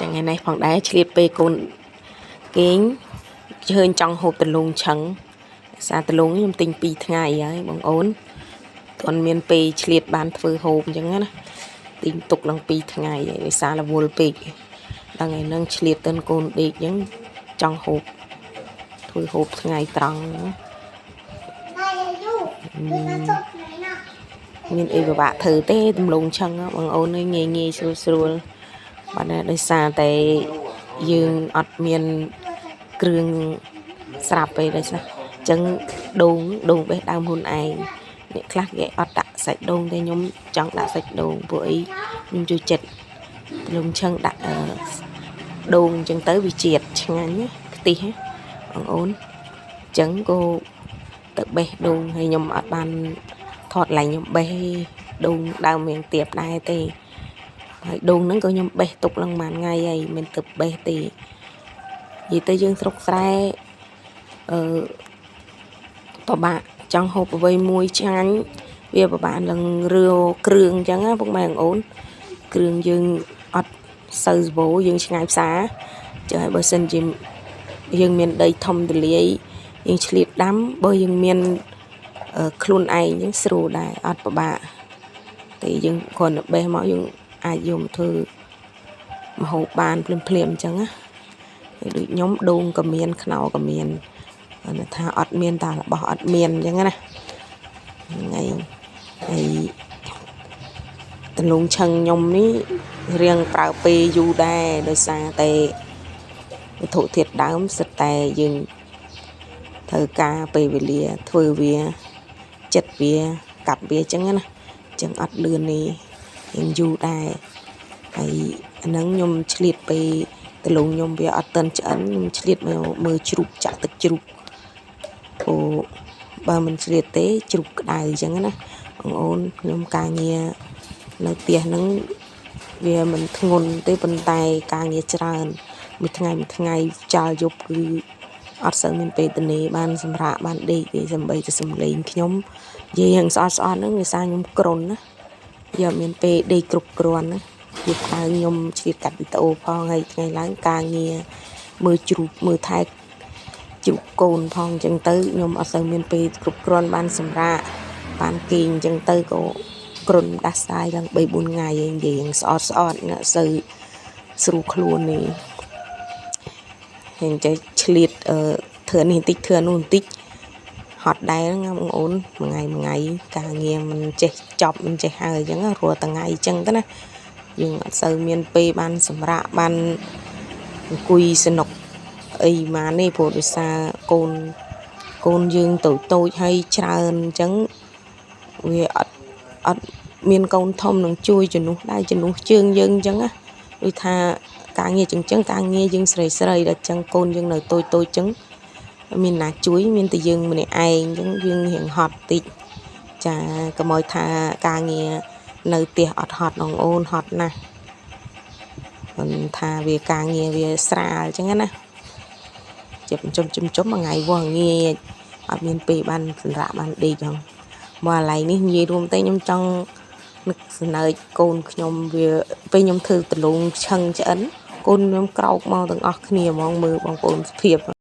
ចឹងថ្ងៃនេះផងដែរឆ្លៀតពេលកូនគេងឃើញចង់ហូបដំឡូងឆឹងសារដំឡូងខ្ញុំទិញ2ថ្ងៃហើយបងអូនទាន់មានពេលឆ្លៀតបានធ្វើហូបអញ្ចឹងណាទិញទុកឡើង2ថ្ងៃហើយដោយសាររវល់ពេកដល់ថ្ងៃហ្នឹងឆ្លៀតទៅកូនដេកអញ្ចឹងចង់ហូបធ្វើហូបថ្ងៃត្រង់ហ្នឹង មានអីពិបាកធ្វើទេដំឡូងឆឹងបងអូនអើយងាយងាយស្រួលស្រួលបាទដោយសារតែយើងអត់មានគ្រឿងស្រាប់ទេដោយសារអញ្ចឹងដូងដូងបេះដើមខ្លួនឯងអ្នកខ្លះគេអត់ដាក់សាច់ដូងទេខ្ញុំចង់ដាក់សាច់ដូងពួកអីខ្ញុំចូលចិត្តដំឡូងឆឹងដាក់អឺដូងអញ្ចឹងទៅវាជាតិឆ្ងាញ់ណាខ្ទិះណាបងអូនអញ្ចឹងក៏ទៅបេះដូងហើយខ្ញុំអត់បាន ថតឡើងខ្ញុំបេះដូងដើមរៀងទៀបដែរទេហើយដូងហ្នឹងក៏ខ្ញុំបេះទុកឡើងមួយថ្ងៃហើយមិនទៅបេះទេនិយាយទៅយើងស្រុកស្រែអឺពិបាកចង់ហូបអ្វីមួយឆ្ងាញ់វាពិបាកនឹងរឿគ្រឿងអញ្ចឹងណាពុកម៉ែបងអូនគ្រឿងយើងអត់សូវសម្បូរយើងឆ្ងាយផ្សារចឹងហើយបើសិនជាយើងមានដីធំទូលាយយើងឆ្លៀតដាំបើយើងមាន ខ្លួនឯងអញ្ចឹងស្រួលដែរអត់ពិបាកតែយើងគ្រាន់តែបេះមកយើងអាចយកមកធ្វើម្ហូបបានភ្លាមភ្លាមអញ្ចឹងណាហើយដូចខ្ញុំដូងក៏មានខ្នុរក៏មានគាត់ថាអត់មានតារបស់អត់មានអញ្ចឹងណាថ្ងៃហើយដំឡូងឆឹងខ្ញុំនេះរៀងប្រើពេលយូរដែរដោយសារតែវត្ថុធាតុដើមសិតតែយើងត្រូវការពេលវេលាធ្វើវា ចិត្តវាកាប់វាអញ្ចឹងណាអញ្ចឹងអត់លឿននេះរៀងយូរដែរហើយអាហ្នឹងខ្ញុំឆ្លៀតពេលដំឡូងខ្ញុំវាអត់ទាន់ឆ្អិនខ្ញុំឆ្លៀតមកមើលជ្រូកចាក់ទឹកជ្រូកព្រោះបើមិនឆ្លៀតទេជ្រូកក្តៅអញ្ចឹងណាបងអូនខ្ញុំការងារនៅផ្ទះហ្នឹងវាមិនធ្ងន់ទេប៉ុន្តែការងារច្រើនមួយថ្ងៃមួយថ្ងៃចាល់យប់គឺអត់សូវមានពេលទំនេរបានសម្រាកបានដេកទេសំបីតែសំឡេងខ្ញុំនិយាយយ៉ាងស្អត់ស្អត់ហ្នឹងដោយសារខ្ញុំគ្រុនណាយកមានពេលដេកគ្រប់គ្រាន់ណាយប់ឡើងខ្ញុំឆ្លៀតកាត់វីដេអូផងហើយថ្ងៃឡើងការងារមើលជ្រូកមើលថែជ្រូកកូនផងអញ្ចឹងទៅខ្ញុំអត់សូវមានពេលគ្រប់គ្រាន់បានសម្រាកបានគេងអញ្ចឹងទៅក៏គ្រុនដាស់សាយឡើង3 4ថ្ងៃឯងនិយាយយ៉ាងស្អត់ស្អត់អ្នកសូវស្រួលខ្លួននេះហើយចេះឆ្លៀតអឺធ្វើនេះបន្តិចធ្វើនោះបន្តិចហត់ដែរណាបងអូនមួយថ្ងៃមួយថ្ងៃការងារមិនចេះចប់មិនចេះហើយអញ្ចឹងរាល់ថ្ងៃអញ្ចឹងទៅណាយើងអត់សូវមានពេលបានសម្រាកបានអង្គុយសនុកអីម៉ានេះព្រោះដោយសារកូនកូនយើងតូចតូចហើយច្រើនអញ្ចឹងវាអត់អត់មានកូនធំនឹងជួយជំនួសដៃជំនួសជើងយើងអញ្ចឹងណាដូចថាការងារចឹងចឹងការងារយើងស្រីស្រីដល់ចឹងកូនយើងនៅតូចតូចចឹងមានណាជួយមានតែយើងម្នាក់ឯងចឹងយើងរៀងហត់តិចចាកុំឲ្យថាការងារនៅផ្ទះអត់ហត់បងអូនហត់ណាស់មិនថាវាការងារវាស្រាលចឹងណាជិបជុំជុំជុំមួយថ្ងៃវាស់ងាយអត់មានពេលបានសម្រាប់បានដេកហ្នឹងមកកន្លែងនេះនិយាយរួមទៅខ្ញុំចង់នឹកសណើចកូនខ្ញុំវាពេលខ្ញុំធ្វើដំឡូងឆឹងឆ្អិនកូនខ្ញុំក្រោកមកទាំងអស់គ្នាហ្មងមើលបងប្អូនសភាព